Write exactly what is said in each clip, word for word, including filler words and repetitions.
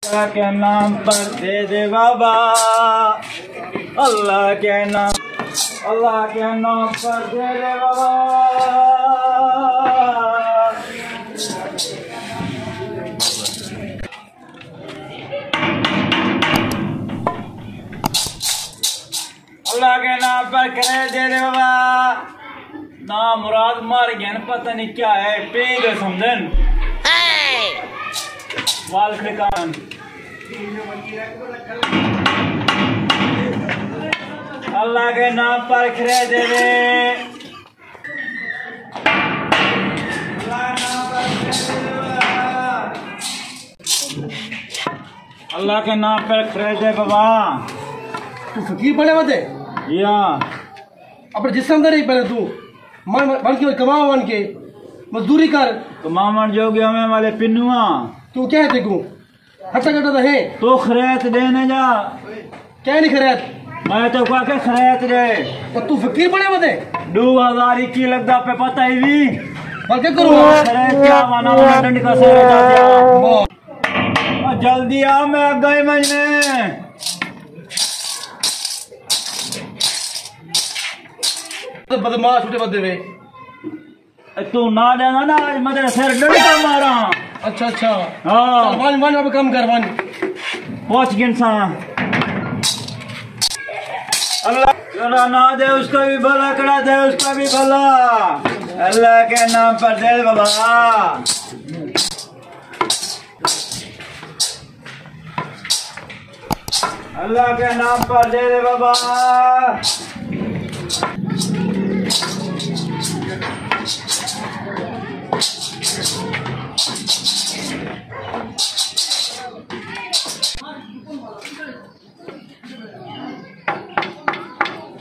اللہ کے نام پر دے دے بابا، اللہ کے نام، اللہ کے نام پر دے دے بابا۔ اللہ کے نام پر کرے دے دے بابا۔ نامراد مر گئے، پتہ نہیں کیا ہے، پی گئے سمجھن۔ وال کھڑکان۔ اللہ کے نام پر کرے دے دے۔ اللہ کے نام پر کرے دے بابا۔ تو فقیر بنے ودے؟ یا۔ اپݨے جسم دے نہیں پہلے تو۔ من، من کے کما من کے۔ مزدوری کر۔ کماوݨ جو گیا میں والے پنواں۔ تو کیا ہے تیکوں؟ ہٹا کٹا تو ہے۔ تو خریت ݙینے جا۔ کیا نہیں خریت؟ میں تو کہا کہ خریت ݙے۔ تو تو فقیر بنے ودے؟ ݙو ہزار اکی لڳدا پئے پتہ ہی وی۔ پر کیا کروں؟ خریت کیا وانا وانا ڈنڈ کا سر کا دیا۔ واہ۔ او جلدی آ، میں اڳاں ہی ونڄݨے۔ تو بدمعاش اٹھے ودے وے۔ اے توں نہ ݙینا نا، اڄ میں تیݙا سر ݙنڈ کا ماراں۔ اچھا، اچھا۔ ہاں۔ چل، ونڄ، ونڄ، اب کم کر، ونڄ۔ پہنچ گن ساں۔ اللہ، کڑا نہ دے اس کا بھی بھلا، کڑا دے اس کا بھی بھلا۔ اللہ کے نام پر دے بابا۔ اللہ کے نام پر دے دے بابا۔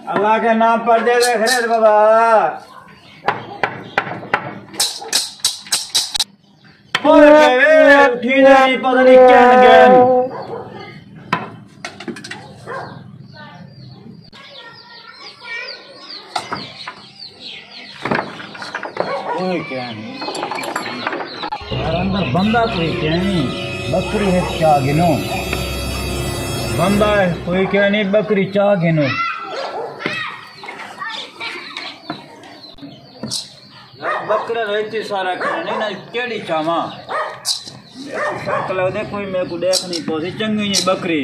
اللہ کے نام پر دے دے خرید بابا۔ اوئے ہوئے، اٹھی نہیں، پتہ نہیں کہن گئے۔ کوئی کہہ نہیں۔ یار، اندر بندہ کوئی کہہ نہیں۔ بکری ہے، چا گنو۔ بندہ ہے، کوئی کہہ نہیں، بکری چا گنو۔ یار، بکرے رہتی سارا کھڑے نا، کیڑی چاواں؟ میرے کو شک لگدے کوئی میرے کو ݙیکھ نہیں پوسی، چنگی جی بکری۔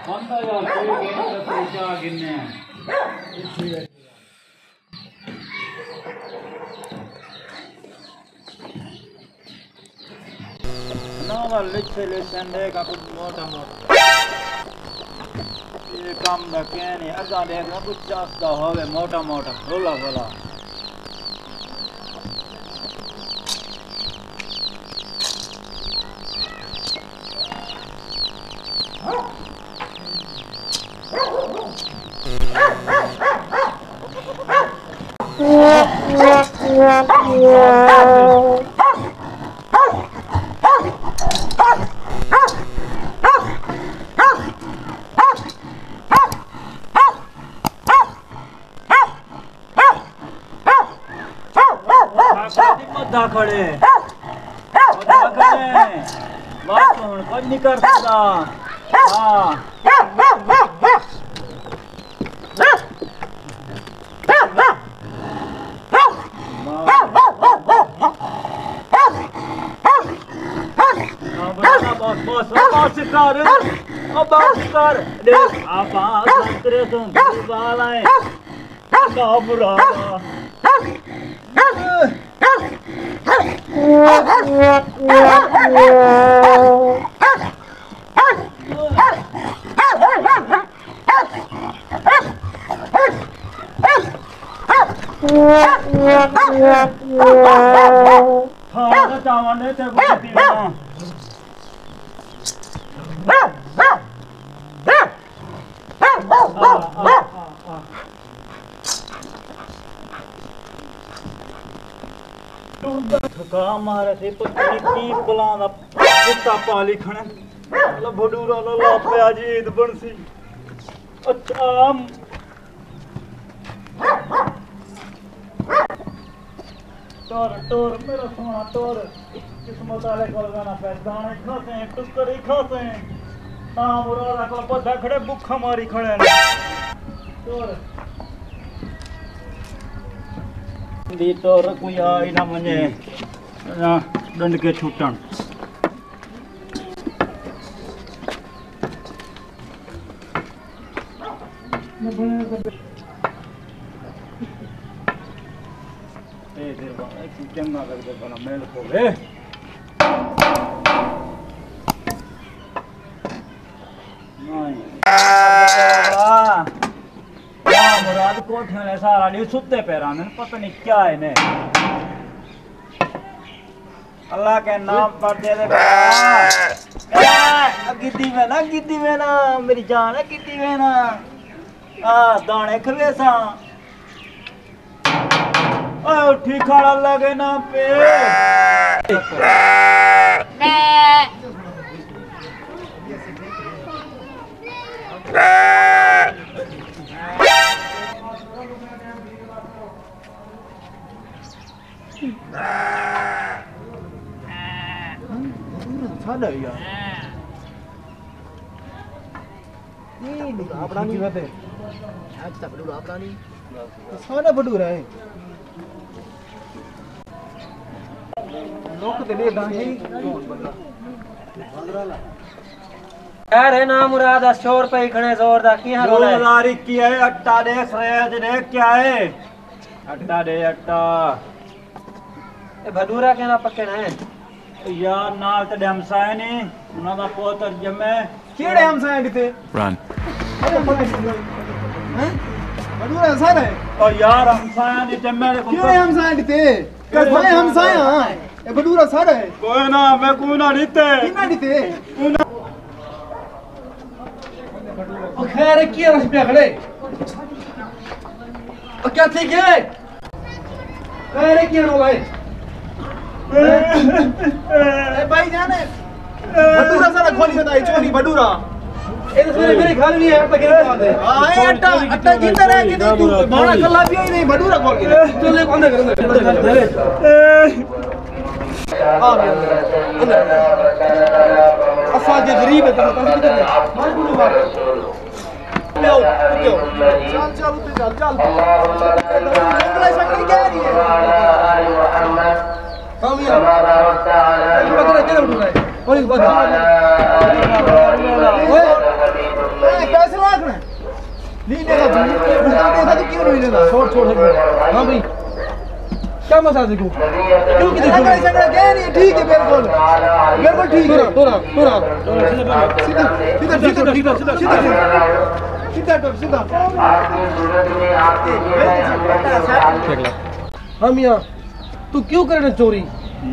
بندہ یار کوئی نہیں، بکری چا گھنے۔ نہ ول لچھے لچھن ݙیکھ آ کجھ موٹا موٹا۔ اے کم دا کہیں نہیں، اڳاں ݙیکھ نہ کجھ چس دا ہووے موٹا موٹا، بھولا بھولا۔ مدھا کھڑے۔ مدھا کھڑے۔ بس ہݨ کجھ نہیں کر سڳدا۔ ہاں۔ بس، بس، بس کر۔ او بس کر۔ ݙیکھ، آپاں تیرے توں بری بال آئے۔ کابرا۔ ہاں، چاوݨ نے تے ٻوٹی نا۔ تھکا مارے تے پتہ نہیں کی بلاں دا کتا پالی کھڑے۔ لبھو ڈورا لالا پیا جی، عید بݨسی۔ اچھا۔ ٹر ٹر میرا سوہݨا ٹر، قسمت آلے کول وینا پئے، داݨے کھاسیں، ٹکر ای کھاسیں۔ نامراد آلے کول ٻدھا کھڑے، بکھاں ماری کھڑے۔ ٹر۔ دی ٹر کوئی آ ای نہ ونڄے، نہ ݙنڈ کے چھٹݨ۔ اے دیر بعد ایک چنگا لڳدے بھلا مل پوے۔ نہیں۔ یا مراد کوٹھے والے سارا ݙینہہ ستے پئے رہندن، پتہ نہیں کیا ہے نے۔ اللہ کے نام پر دے دے بیٹا۔ اے، اڳی دی وینا، اڳی دی وینا، میری جان، اڳی دی وینا۔ آ، داݨے کھویساں۔ اے، اٹھی کھڑا لڳے نہ پے۔ ساݙا ہی آ۔ اے نہیں، اپݨا نہیں۔ اچھا، بھڈورا اپݨا نہیں۔ ساݙا بھڈورا ہے۔ لوک تے ݙے داں ہی۔ خیر ہے نا مراد، اس شور پہ ہی کھڑے زور دا، کی حال ہے؟ دو ہزار اکی ہے، اٹا ݙیکھ رہے ہیں، ݙیکھ کیا ہے؟ اٹا ݙے، اٹا۔ اے بھڈورا کینا پکڑا ہے؟ یار، نال تے ہمسائے نے، انہاں دا پوتر جمے۔ کیڑے ہمسائے ݙتے؟ رن۔ ہیں؟ بھڈورا سارا ہے۔ او یار، ہمسائے نے جمے دے کیڑے ہمسائے ݙتے؟ کسے ہمسائے ہاں۔ اے بھڈورا سارا ہے۔ کوئی نہ، میں کوئی نہ ݙتے۔ کینا ݙتے؟ کوئی نہ۔ او خیر ہے، کیا رش پیا کھڑے؟ او کیا تھی ڳئے؟ خیر ہے، کیا رولا ہے؟ اے بھائی جان، بھڈورا سارا کھولی بتائی، چوری بھڈورا۔ اے تو سارے میرے گھر بھی ہے، اٹا کھیل کھوا دے۔ ہاں، اے اٹا، اٹا جیتا رہے کہ نہیں، تو مانا کلا بھی ہی نہیں، بھڈورا کھول کے۔ چلے، اندر کر، اندر کر، اندر کر۔ آ، اندر، اندر۔ اساں جے غریب ہے، تو تاں کدھر ہے؟ مجبور ہو۔ لیاؤ، اتیو۔ چل، چل، اتھے چل، چل۔ جنگلے شنگلے کہہ رہی ہے۔ ہاں، میاں۔ بکرا کدھر اٹھ رہا ہے؟ اور ایک بار۔ اوئے، اوئے، پیسے رکھنا۔ نہیں لینا تو، نہیں لینا تو کیوں نہیں لینا؟ چھوڑ، چھوڑ، ہٹ۔ ہاں بھائی۔ کیا مسئلہ تیکوں؟ کیوں کتنی چھوڑی؟ جھگڑا، جھگڑا کہہ رہی ہے، ٹھیک ہے، بالکل۔ بالکل ٹھیک ہے۔ تھوڑا، تھوڑا، تھوڑا۔ سیدھا، سیدھا، سیدھا، سیدھا، سیدھا۔ سیدھا ٹر، سیدھا۔ ہاں میاں، تو کیوں کرے چوری؟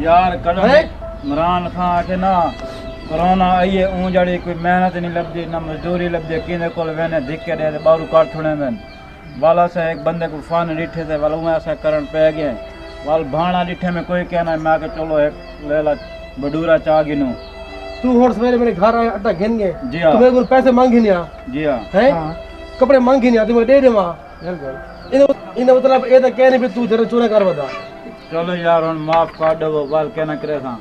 یار، کݙاں ہیں؟ عمران خان آکھے نا، کرونا آئی ہے، اوں جڑی کوئی محنت نہیں لبدی، نہ مزدوری لبدی، کیندے کول ویندے دھکے ݙے تے ٻاہروں کر چھوڑیندن۔ ول اساں ہک بندے کوں فن ݙٹھے تے ول اونویں اساں کرݨ پئے ڳئے۔ ول بھاݨا ݙٹھے میں کوئی کہنا، میں آکھیا چلو ہک لیلا بھڈورا چا گھنوں۔ توں ہݨ سویرے میݙے گھر آئے، اٹا گھن ڳئے۔ جی ہاں۔ توں میݙے کول پیسے منگ گھنیا۔ جی ہاں۔ ہیں؟ ہاں۔ کپڑے منگ گھنیا، توں میں ݙے ݙیواں۔ بالکل۔ ایندے، ایندے مطلب اے تاں کہہ نہیں بھی توں جھر چوریں کر ودا۔ چلو یار، ہݨ معاف کر ݙیو، ول کیا نہ کریساں۔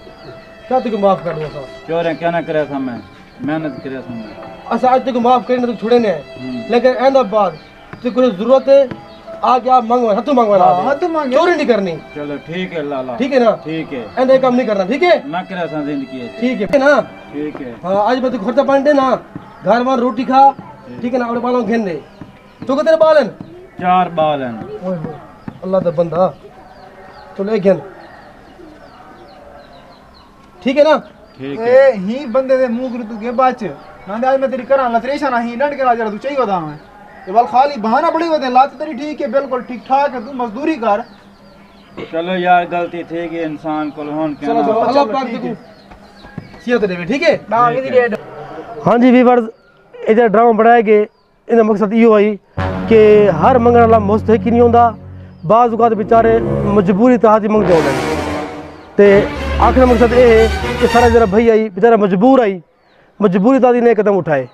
کیا تیکوں معاف کر ݙیواں اساں؟ چوریں کیا نہ کریساں میں، محنت کریساں میں۔ اساں اڄ تیکوں معاف کریں تاں چھوڑیندے ہیں۔ ہوں۔ لیکن ایندا بعد تے کوئی ضرورت ہے، آ کے آپ منگوا، ہتھوں منگوا ہاں، ݙے۔ ہتھوں منگے۔ چوری نہیں کرنی۔ چلو ٹھیک ہے لالا۔ ٹھیک ہے نا؟ ٹھیک ہے۔ ایندے کم نہیں کرنا، ٹھیک ہے؟ نہ کریساں زندگی ہے۔ ٹھیک ہے نا؟ ٹھیک ہے۔ ہاں، اڄ میں تیکوں خرچہ پاݨی ݙینا، گھر وار روٹی کھا، ٹھیک ہے نا؟ اپݨے ٻالاں کوں گھن ݙے۔ تو کتنے ٻال ہیں؟ چار ٻال ہیں۔ اوئے ہوئے، اللہ دا بندہ۔ تو لے گھن۔ ٹھیک ہے نا؟ ٹھیک ہے۔ اے ہی بندے دے منہ کنوں توں کے بچ۔ نہ تے اڄ میں تیݙی کراں لتریشاں نہ ہی ݙنڈ کے نال جیڑھا توں چاہی ودا میں۔ اے ول خالی بہانہ بݨی ودے، لت تیݙی ٹھیک ہے، بالکل ٹھیک ٹھاک ہے، توں مزدوری کر۔ چلو یار، غلطی تھی ڳئی انسان کول، ہݨ کیا چلو، نہ چلو، ہو۔ اللہ پاک ٹھیک ہے۔ تیکوں صحت ݙیوے، ٹھیک ہے؟ ٹھیک ہے۔ ہاں جی ویورز، اے جیڑھا ڈرامہ بݨایا ڳئے، ایندا مقصد ایہو ہئی کہ ہر منگݨ والا مستحق ہی نہیں ہوندا، بعض اوقات بیچارے مجبوری تحت ہی منگدے ہوندن۔ تے آکھݨ دا مقصد اے ہے کہ ساݙا جیڑھا بھائی ہئی، بیچارہ مجبور ہئی، مجبوری تحت ہی نے قدم اٹھائے۔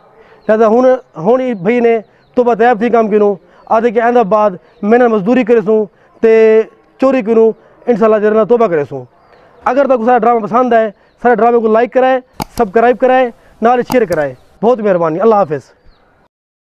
لہذا ہݨ، ہݨ ایں بھائی نے توبہ طیب تھی کم کنوں، آہدے کہ ایندا بعد محنت مزدوری کریسوں تے چوری کنوں انشاءاللہ جیرے نال توبہ کریسوں۔ اگر تہاکوں ساڈا ڈرامہ پسند آئے، ساڈے ڈرامے کوں لائک کرائے، سبسکرائب کرائے، نال شیئر کرائے۔ بہت مہربانی، اللہ حافظ۔